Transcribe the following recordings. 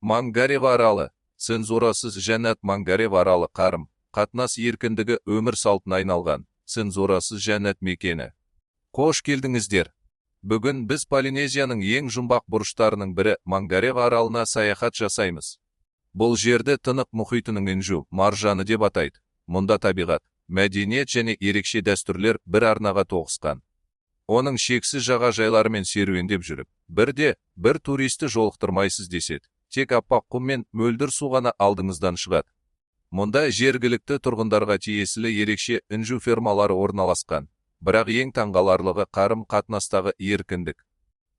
Мангарева аралы – цензурасыз жәннат. Мангарева аралы – қарым қатынас еркіндігі өмір салтына айналған цензурасыз жәннат мекені. Қош келдіңіздер! Бүгін біз Полинезияның ең жұмбақ бұрыштарының бірі Мангарева аралына саяхат жасаймыз. Бұл жерді Тынық мұхитының інжу маржаны деп атайды. Мұнда табиғат, мәдениет және ерекше дәстүрлер бір арнаға тоғысқан. Оның шексіз жағажайларымен серуендеп жүріп, бірде бір туристі жолықтырмайсыз деседі. Тек аппақ құм мен мөлдір су ғана алдыңыздан шығады. Мұнда жергілікті тұрғындарға тиесілі ерекше інжу фермалары орналасқан. Бірақ ең таңғаларлығы – қарым қатынастағы еркіндік.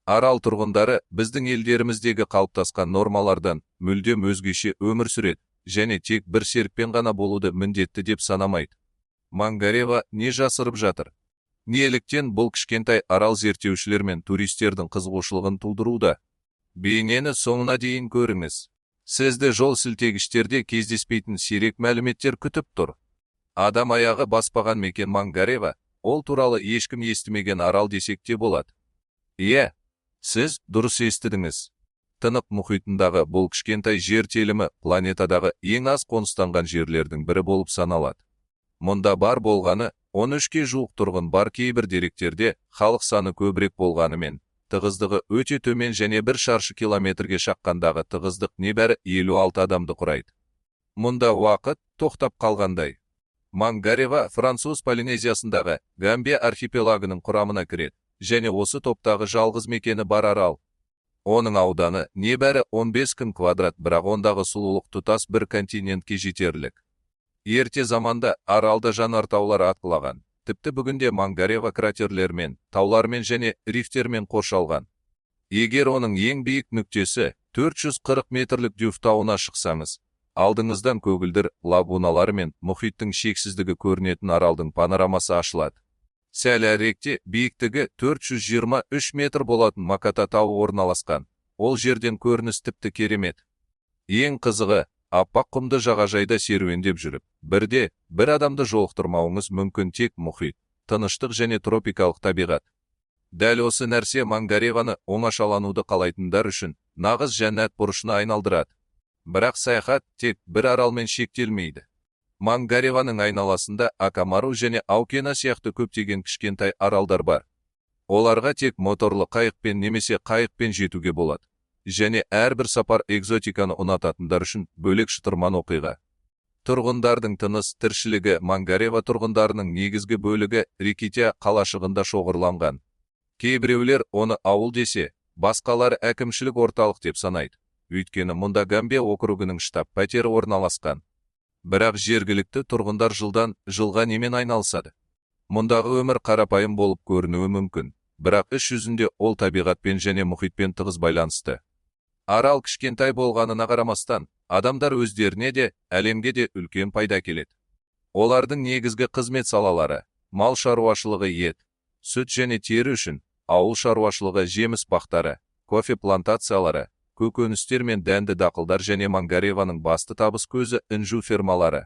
Арал тұрғындары біздің елдеріміздегі қалыптасқан нормалардан мүлдем өзгеше өмір сүреді және тек бір серікпен ғана болуды міндетті деп санамайды. Мангарева не жасырып жатыр? Неліктен бұл кішкентай арал зерттеушілер мен туристердің қызығушылығын тудыруда? Бейнені соңына дейін көріңіз. Сізді жол сілтегіштерде кездеспейтін сирек мәліметтер күтіп тұр. Адам аяғы баспаған мекен Мангарева, ол туралы ешкім естімеген арал десек те болады. Иә, сіз дұрыс естідіңіз. Тынық мұхитындағы бұл кішкентай жер телімі планетадағы ең аз қоныстанған жерлердің бірі болып саналады. Мұнда бар болғаны 13-ке жуық тұрғын бар. Кейбір деректерде халық саны көбірек болғанымен, тығыздығы өте төмен және бір шаршы километрге шаққандағы тығыздық небәрі 56 адамды құрайды. Мұнда уақыт тоқтап қалғандай. Мангарева Француз Полинезиясындағы Гамбия архипелагының құрамына кіреді және осы топтағы жалғыз мекені бар арал. Оның ауданы небәрі 15 км квадрат, бірақ ондағы сұлулық тұтас бір континентке жетерлік. Ерте заманда аралда жанартаулар атқылаған. Тіпті бүгінде Мангарева кратерлермен, таулармен және рифтермен қоршалған. Егер оның ең биік нүктесі 440 метрлік Дюф тауына шықсаңыз, алдыңыздан көгілдір лагуналар мен мұхиттың шексіздігі көрінетін аралдың панорамасы ашылады. Сәл әріректе биіктігі 423 метр болатын Маката тауы орналасқан. Ол жерден көрініс тіпті керемет. Ең қызығы, аппақ құмды жағажайда серуендеп жүріп, бірде бір адамды жолықтырмауыңыз мүмкін. Тек мұхит, тыныштық және тропикалық табиғат. Дәл осы нәрсе Мангареваны оңашалануды қалайтындар үшін нағыз жәннат бұрышына айналдырады. Бірақ саяхат тек бір аралмен шектелмейді. Мангареваның айналасында Акамару және Аукена сияқты көптеген кішкентай аралдар бар. Оларға тек моторлы қайықпен немесе қайықпен жетуге болады. Және әрбір сапар экзотиканы ұнататындар үшін бөлек шытырман оқиға. Тұрғындардың тыныс тіршілігі. Мангарева тұрғындарының негізгі бөлігі Рикитеа қалашығында шоғырланған. Кейбіреулер оны ауыл десе, басқалары әкімшілік орталық деп санайды. Өйткені мұнда Гамбия округінің штаб пәтері орналасқан. Бірақ жергілікті тұрғындар жылдан жылға немен айналысады? Мұндағы өмір қарапайым болып көрінуі мүмкін, бірақ іс жүзінде ол табиғатпен және мұхитпен тығыз байланысты. Арал кішкентай болғанына қарамастан, адамдар өздеріне де, әлемге де үлкен пайда әкеледі. Олардың негізгі қызмет салалары: мал шаруашылығы ет, сүт және тері үшін, ауыл шаруашылығы жеміс бақтары, кофе плантациялары, көкөністер мен дәнді дақылдар және Мангареваның басты табыс көзі – інжу фермалары.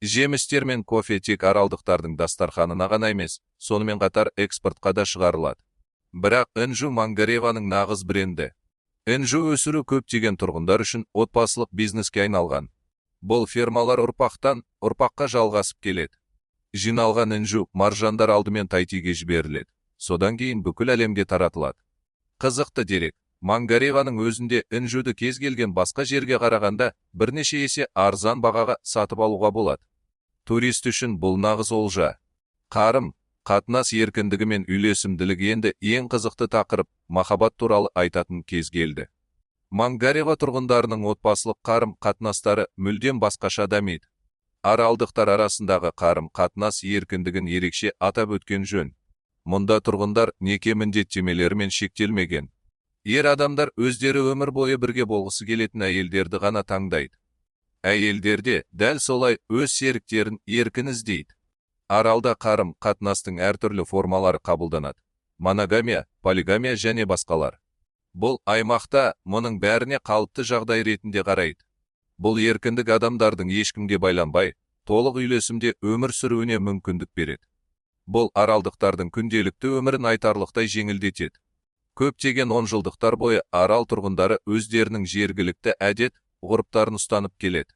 Жемістер мен кофе тек аралдықтардың дастарханына ғана емес, сонымен қатар экспортқа да шығарылады. Бірақ інжу – Мангареваның нағыз бренді. Інжу өсіру көптеген тұрғындар үшін отбасылық бизнеске айналған. Бұл фермалар ұрпақтан ұрпаққа жалғасып келеді. Жиналған інжу маржандар алдымен Таитиге жіберіледі, содан кейін бүкіл әлемге таратылады. Қызықты дерек: Мангареваның өзінде інжуді кез келген басқа жерге қарағанда бірнеше есе арзан бағаға сатып алуға болады. Турист үшін бұл нағыз олжа. Қарым қатынас еркіндігі мен үйлесімділік. Енді ең қызықты тақырып – махаббат туралы айтатын кез келді. Мангарева тұрғындарының отбасылық қарым қатынастары мүлдем басқаша дамиды. Аралдықтар арасындағы қарым қатынас еркіндігін ерекше атап өткен жөн. Мұнда тұрғындар неке міндеттемелерімен шектелмеген. Ер адамдар өздері өмір бойы бірге болғысы келетін әйелдерді ғана таңдайды. Әйелдер де дәл солай өз серіктерін еркін іздейді. Аралда қарым қатынастың әртүрлі формалары қабылданады: моногамия, полигамия және басқалар. Бұл аймақта мұның бәріне қалыпты жағдай ретінде қарайды. Бұл еркіндік адамдардың ешкімге байланбай, толық үйлесімде өмір сүруіне мүмкіндік береді. Бұл аралдықтардың күнделікті өмірін айтарлықтай жеңілдетеді. Көптеген онжылдықтар бойы арал тұрғындары өздерінің жергілікті әдет ғұрыптарын ұстанып келеді.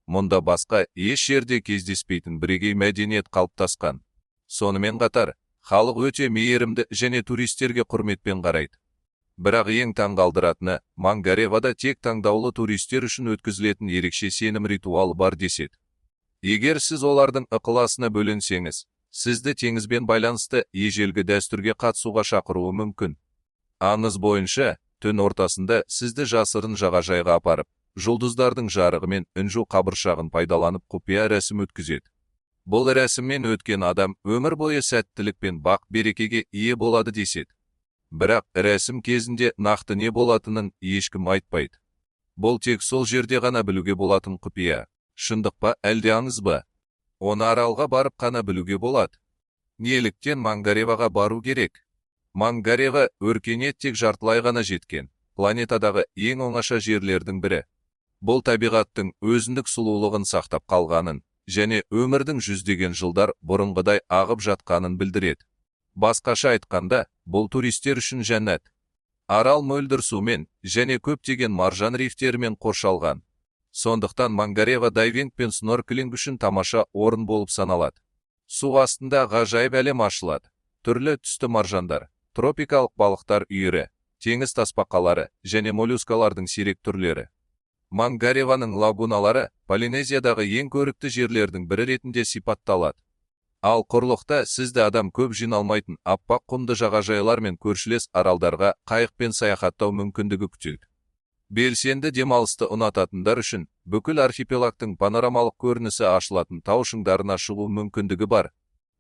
Мұнда басқа еш жерде кездеспейтін бірегей мәдениет қалыптасқан. Сонымен қатар, халық өте мейірімді және туристерге құрметпен қарайды. Бірақ ең таңғалдыратыны, Мангаревада тек таңдаулы туристер үшін өткізілетін ерекше сенім ритуалы бар деседі. Егер сіз олардың ықыласына бөленсеңіз, сізді теңізбен байланысты ежелгі дәстүрге қатысуға шақыруы мүмкін. Аңыз бойынша, түн ортасында сізді жасырын жағажайға апарып, жұлдыздардың жарығымен інжу қабыршағын пайдаланып, құпия рәсім өткізеді. Бұл рәсімнен өткен адам өмір бойы сәттілік пен бақ берекеге ие болады деседі. Бірақ рәсім кезінде нақты не болатынын ешкім айтпайды. Бұл тек сол жерде ғана білуге болатын құпия. Шындық па, әлде аңыз ба? Оны аралға барып қана білуге болады. Неліктен Мангареваға бару керек? Мангарева өркениет тек жартылай ғана жеткен планетадағы ең оңаша жерлердің бірі. Бұл табиғаттың өзіндік сұлулығын сақтап қалғанын және өмірдің жүздеген жылдар бұрынғыдай ағып жатқанын білдіреді. Басқаша айтқанда, бұл туристер үшін жәннат. Арал мөлдір сумен және көптеген маржан рифтерімен қоршалған. Сондықтан Мангарева дайвинг пен снорклинг үшін тамаша орын болып саналады. Су астында ғажайып әлем ашылады. Түрлі түсті маржандар, тропикалық балықтар үйірі, теңіз тасбақалары және моллюскалардың сирек түрлері. Мангареваның лагуналары Полинезиядағы ең көрікті жерлердің бірі ретінде сипатталады. Ал құрлықта сізді адам көп жиналмайтын аппақ құмды жағажайлар мен көршілес аралдарға қайықпен саяхаттау мүмкіндігі күтеді. Белсенді демалысты ұнататындар үшін бүкіл архипелагтың панорамалық көрінісі ашылатын тау шыңдарына шығу мүмкіндігі бар.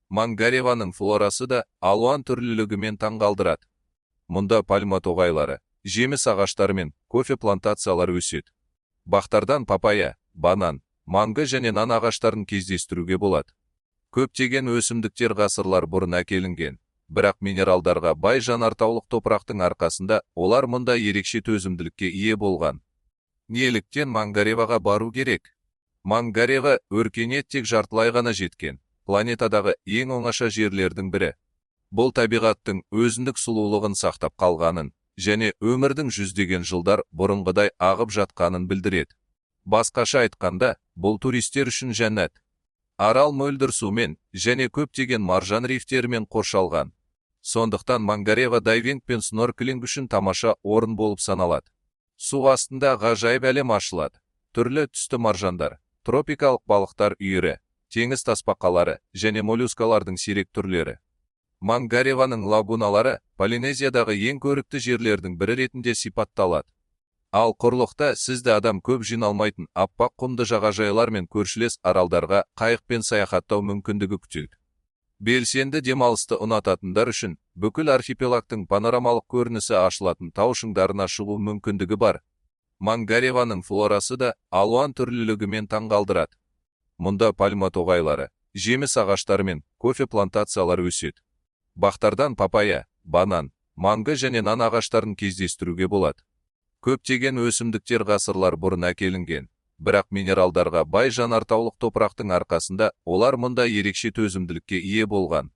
Мангареваның флорасы да алуан түрлілігімен таңғалдырады. Мұнда пальма тоғайлары, жеміс ағаштары мен кофе плантациялары өседі. Бақтардан папайя, банан, манго және нан ағаштарын кездестіруге болады. Көптеген өсімдіктер ғасырлар бұрын әкелінген, бірақ минералдарға бай жанартаулық топырақтың арқасында олар мұнда ерекше төзімділікке ие болған. Неліктен Мангареваға бару керек? Мангарева өркениет тек жартылай ғана жеткен планетадағы ең оңаша жерлердің бірі. Бұл табиғаттың өзіндік сұлулығын сақтап қалғанын және өмірдің жүздеген жылдар бұрынғыдай ағып жатқанын білдіреді. Басқаша айтқанда, бұл туристер үшін жәннат. Арал мөлдір сумен және көптеген маржан рифтерімен қоршалған. Сондықтан Мангарева дайвинг пен снорклинг үшін тамаша орын болып саналады. Су астында ғажайып әлем ашылады. Түрлі түсті маржандар, тропикалық балықтар үйірі, теңіз тасбақалары және моллюскалардың сирек түрлері. Мангареваның лагуналары Полинезиядағы ең көрікті жерлердің бірі ретінде сипатталады. Ал құрлықта сізді адам көп жиналмайтын аппақ құмды жағажайлар мен көршілес аралдарға қайықпен саяхаттау мүмкіндігі күтеді. Белсенді демалысты ұнататындар үшін бүкіл архипелагтың панорамалық көрінісі ашылатын тау шыңдарына шығу мүмкіндігі бар. Мангареваның флорасы да алуан түрлілігімен таңғалдырады. Мұнда пальма тоғайлары, жеміс ағаштары мен кофе плантациялары өседі. Бақтардан папайя, банан, манго және нан ағаштарын кездестіруге болады. Көптеген өсімдіктер ғасырлар бұрын әкелінген, бірақ минералдарға бай жанартаулық топырақтың арқасында олар мұнда ерекше төзімділікке ие болған.